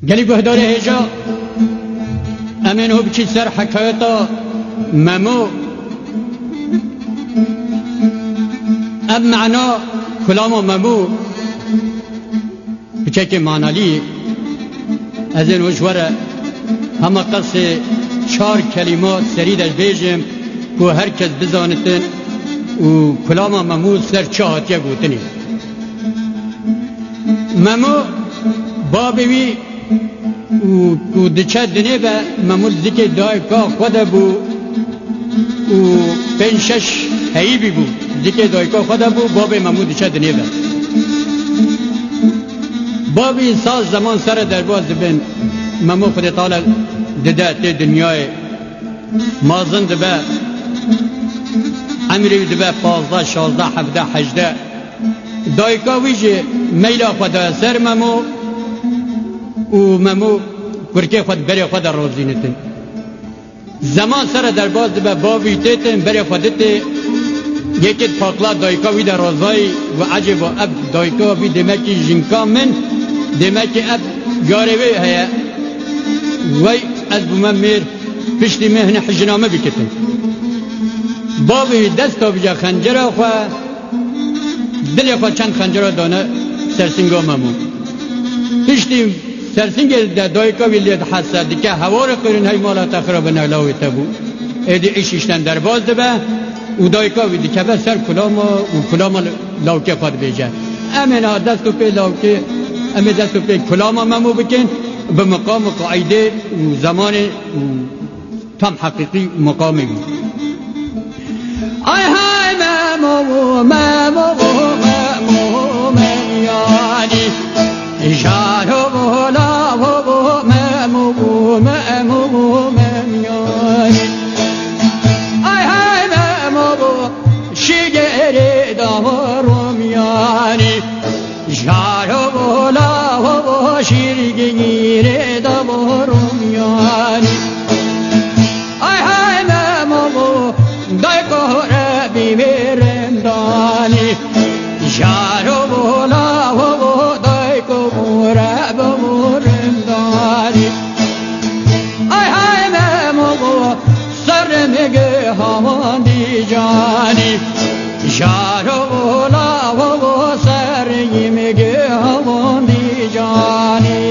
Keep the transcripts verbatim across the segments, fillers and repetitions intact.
Gelî guhdarê hêja, em ê niho biçî ser hekayeta Memo. Ev mana kulama Memo piçekê manalî ye. Ez ê niho ji we re hema qesê çar kelîma serî de bêjim ku her kes bizanitin û kulama Memo ser çi hatiye gotinê. Memo, babê wî û, û diçe dinê ve, Memo zikê dayika xwe de bû û pênc şeş heyî bî bû. Zikê dayika xwe de bû, babê Memo diçe dinê ve. Babî saz zeman sere derbas dibin. Memo Xwedê Teala dide tê dinyayê. Mazin dibe, emrê wî dibe pazdeh, şazdeh, hevdeh, hejdeh. Dayika wî jî meyla xwe daye ser Memo û Memo kurkê xwe di berê xwe de razînitin. Zeman sere derbas dibe, bavî têtin, berê xwe ditê, yekê di paqla dayika wî de razayî û ecêba ev dayika wî demekî jinka min, demekî ev yarê wê heye. Wey ez bûme mêr, piştî min hine hijina min bikitin. Bavê wî dest davije xencera xwe, dilê xwe çend xencera dane sersinga Memo. Piştî sersingê de dayika wî lê dihese, dike, hewarê qêrin hey mala te xira bine lawê te bû. Êdî îş îşten derbas dibe û dayika wî dikeve ser kulama û kulama lawkê xwe dibêje. Em ê niha dest û pê lawkê, em ê dest û pê kulama Memo bikin, bi miqam û qaîdê û zemanê û tam heqîqî meqamê wî. Ay hay Memo, Memo, Memo, Memo, yanî. Jaro lavo, Memo, Memo, Memo, yanî. Ay hay Memo, şigerê davarom yanî. Jaro lavo şîrgîrê davorom yanî. Ay hay Memo, dayko re bivêrim danî. Jaro lavo dayko re bivêrim danî. Ay hay Memo, serê min gihavandî canî. Jaro lavo serê min gihavandî canî.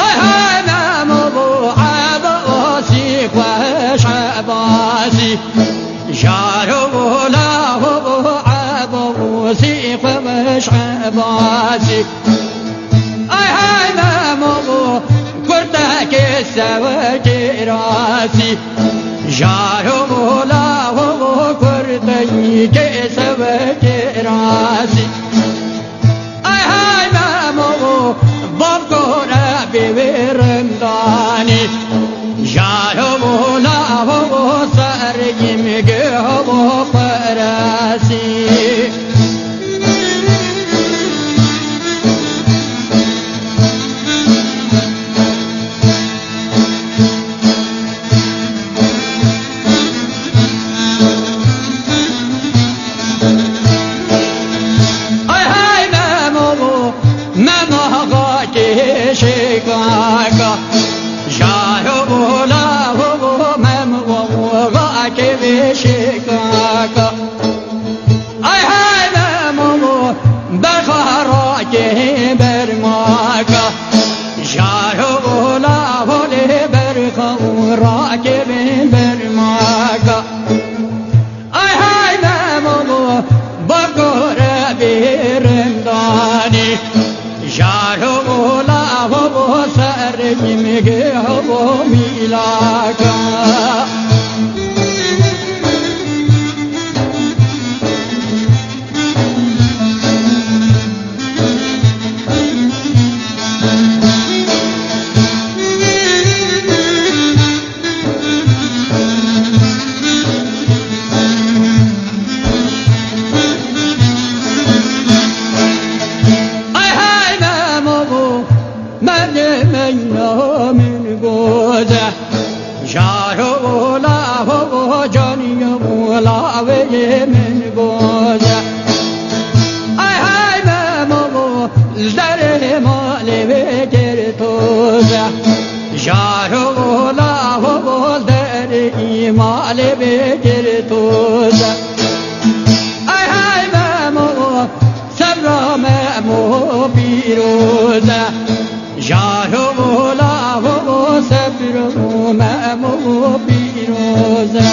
Ay hay Memo, Ebasî xweş Ebasî. Jaro lavo Ebasî xweş Ebasî. Ay hay Memo, kurtekê sewekê rasî. Jaro lavo kurtekê sewekê rasî. Ay hay Memo, bavko re bivêrim danî. Jaro lavo serê min gihavandî. Ay hay Memo, Memo xakê şêkaka. Jaro lavo Memo xakê şêkaka. Ay hay Memo, berxa rakê bermaka. Jaro lavo lê berxa rakê bermaka. Ay hay Memo, bavko re bivêrim danî. Jaro lavo serê min gihavandî mîlaka. Awê min goze. Ay hay Memo, li derê malê wê kir toze. Jaro lavo li derê malê wê kir toze. Ay hay Memo, sebra Memo pîroze. Jaro lavo sebra Memo pîroze.